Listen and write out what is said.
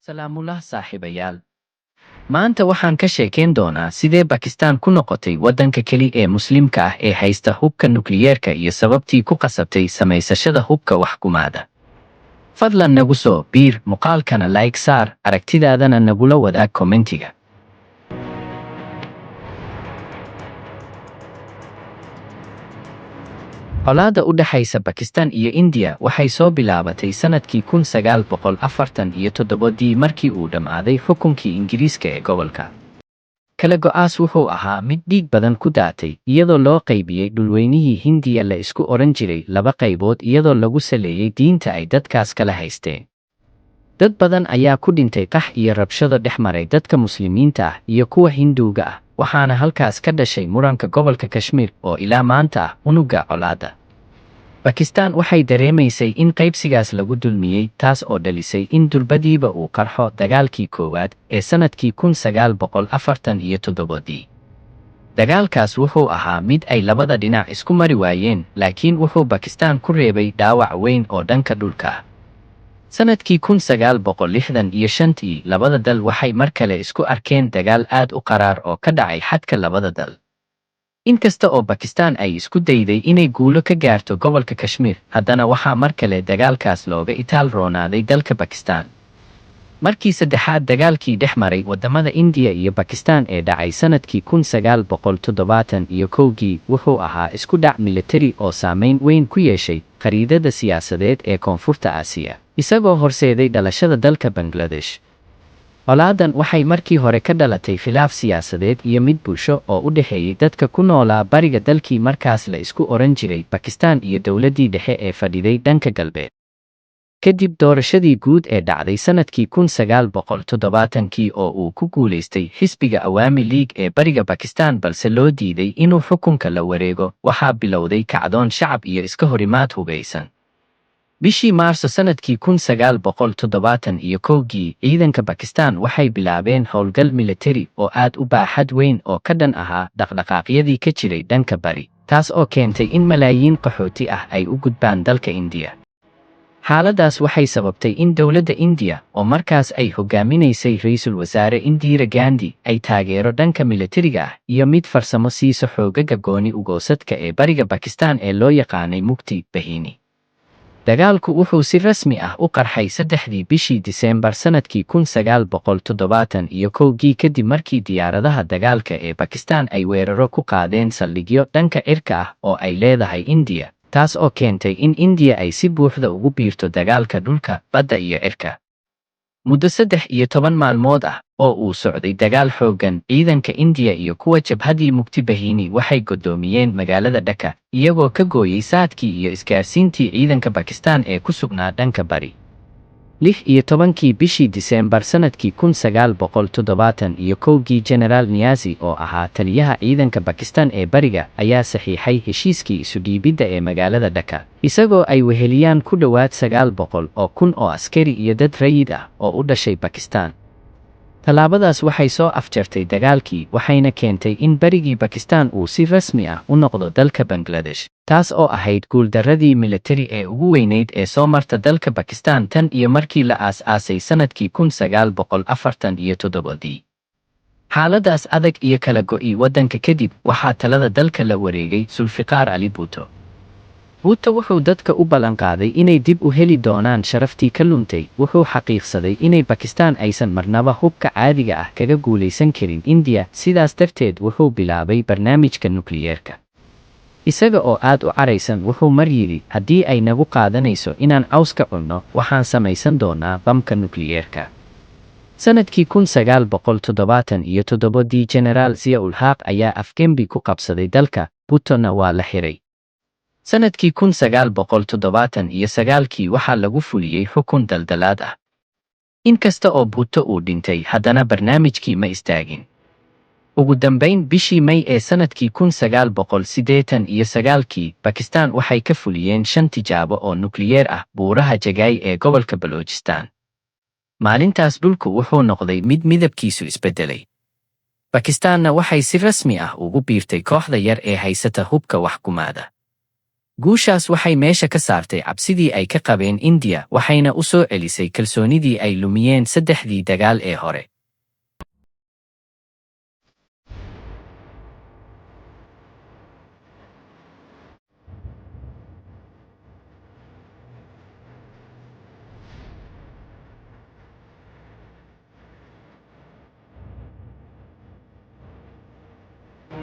Salaamulah saaxiibayaal. Maanta waxaan ka sheekeyn doonaa sidee Bakistaan ku noqotay waddanka keli ee Muslimka ah ee haysta hubka nukliyeerka iyo sababtii ku qasabtay samaysashada hubka wax gumaada. Fadlan nagu soo biir, muuqaalkana like saar, aragtidaadana nagula wadaag commentiga. Colaadda u dhaxaysa Bakistaan iyo India waxay soo bilaabatay sanadkii 1947dii markii uu dhammaaday xukunkii Ingiriiska ee gobolka. Kala go'aas wuxuu ahaa mid dhiig badan ku daatay, iyadoo loo qaybiyey dhulweynihii Hindiya la isku odhan jiray laba qaybood iyadoo lagu saleeyey diinta ay dadkaas kala haysteen. Dad badan ayaa ku dhintay qax iyo rabshado dhex maray dadka Muslimiinta ah iyo kuwa Hinduuga ah, waxaana halkaas ka dhashay muranka gobolka Kashmir oo ilaa maanta ah unugga colaadda. Bakistaan waxay dareemaysay in qaybsigaas lagu dulmiyey, taas oo dhalisay in durbadiiba uu qarxo dagaalkii koowaad ee sanadkii 1947dii. Dagaalkaas wuxuu ahaa mid ay labada dhinac isku mari waayeen, laakiin wuxuu Bakistaan ku reebay dhaawac weyn oo dhanka dhulka ah. Sanadkii 1965tii, labada dal waxay mar kale isku arkeen dagaal aad u qaraar oo ka dhacay xadka labada dal. Inkasta oo Bakistaan ay isku dayday inay guulo ka gaarto gobolka Kashmir, haddana waxaa mar kale dagaalkaas looga itaal roonaaday dalka Bakistaan. Markii saddexaad dagaalkii dhex maray waddamada India iyo Bakistaan ee dhacay sanadkii 1971gii wuxuu ahaa isku dhac militari oo saameyn weyn ku yeeshay khariidadda siyaasadeed ee Koonfurta Aasiya, isagoo horseeday dhalashada dalka Bangladesh. Colaadan waxay markii hore ka dhalatay khilaaf siyaasadeed iyo mid bulsho oo u dhexeeyay dadka ku noolaa bariga dalkii markaas la isku oran jiray Bakistaan iyo dowladdii dhexe ee fadhiday dhanka galbeed. Kadib doorashadii guud ee dhacday sanadkii 1970kii oo uu ku guulaystay xisbiga Awaami League ee bariga Bakistaan balse loo diiday inuu xukunka la wareego, waxaa bilowday kacdoon shacab iyo iska horimaad hubeysan. Bishii Maarso sanadkii 1971gii, ciidanka Bakistaan waxay bilaabeen howlgal militari oo aad u baaxad weyn oo ka dhan ahaa dhaqdhaqaaqyadii ka jiray dhanka bari, taas oo keentay in malaayiin qaxooti ah ay u gudbaan dalka Indiya. Xaaladdaas waxay sababtay in dowladda Indiya, oo markaas ay hogaaminaysay ra'iisul wasaare Indira Gandhi, ay taageero dhanka militariga ah iyo mid farsamo siiso xoogagga gooni ugoosadka ee bariga Bakistaan ee loo yaqaanay Mukti Bahini. Dagaalku wuxuu si rasmi ah u qarxay 3dii bishii Diseembar sanadkii 1971gii kadib markii diyaaradaha dagaalka ee Bakistaan ay weeraro ku qaadeen saldhigyo dhanka cirka ah oo ay leedahay Indiya, taas oo keentay in Indiya ay si buuxda ugu biirto dagaalka dhulka, badda iyo cirka. Muddo 13 maalmood ah oo uu socday dagaal xooggan, ciidanka Indiya iyo kuwa jabhaddii Mukti Bahini waxay godoomiyeen magaalada Dhaka, iyagoo ka gooyay saadkii iyo isgaarsiintii ciidanka Bakistaan ee ku sugnaa dhanka bari. 16kii bishii Diseembar sanadkii 1971gii Generaal Niazi oo ahaa taliyaha ciidanka Bakistaan ee bariga ayaa saxiixay heshiiskii isu dhiibidda ee magaalada Dhaka, isagoo ay weheliyaan ku dhowaad 900,000 oo askari iyo dad rayid ah oo u dhashay Bakistaan. Tallaabadaas waxay soo afjartay dagaalkii waxayna keentay in barigii Bakistaan uu si rasmi ah u noqdo dalka Bangladesh, taas oo ahayd guuldarradii militari ee ugu weynayd ee soo marta dalka Bakistaan tan iyo markii la aas-aasay sanadkii 1947dii. Xaaladdaas adag iyo kala go'ii waddanka kadib, waxaa talada dalka la wareegay Sulfiqaar Ali Bhutto. Bhutto wuxuu dadka u ballanqaaday inay dib u heli doonaan sharaftii ka luntay, wuxuu xaqiiqsaday inay Bakistaan aysan marnaba hubka caadiga ah kaga guulaysan karin India, sidaas darteed wuxuu bilaabay barnaamijka nukliyeerka. Isaga oo aad u caraysan wuxuu mar yidhi, haddii ay nagu qaadanayso inaan cawska cunno, waxaan samaysan doonaa bamka nukliyeerka. Sanadkii 1977dii Generaal Zia ul Haq ayaa afgembi ku qabsaday dalka, Bhuttona waa la xiray. Sanadkii 1979kii waxaa lagu fuliyey xukun daldalaad ah. Inkasta oo Bhutto uu dhintay, haddana barnaamijkii ma istaagin. Ugu dambayn, bishii May ee sanadkii 1989kii, Bakistaan waxay ka fuliyeen 5 tijaabo oo nukliyeer ah buuraha Jagaay ee gobolka Balochistan. Maalintaas dhulku wuxuu noqday mid midabkiisu isbeddelay. Bakistaanna waxay si rasmi ah ugu biirtay kooxda yar ee haysata hubka wax gumaada. Guushaas waxay meesha ka saartay cabsidii ay ka qabeen India, waxayna u soo celisay kalsoonidii ay lumiyeen saddexdii dagaal ee hore.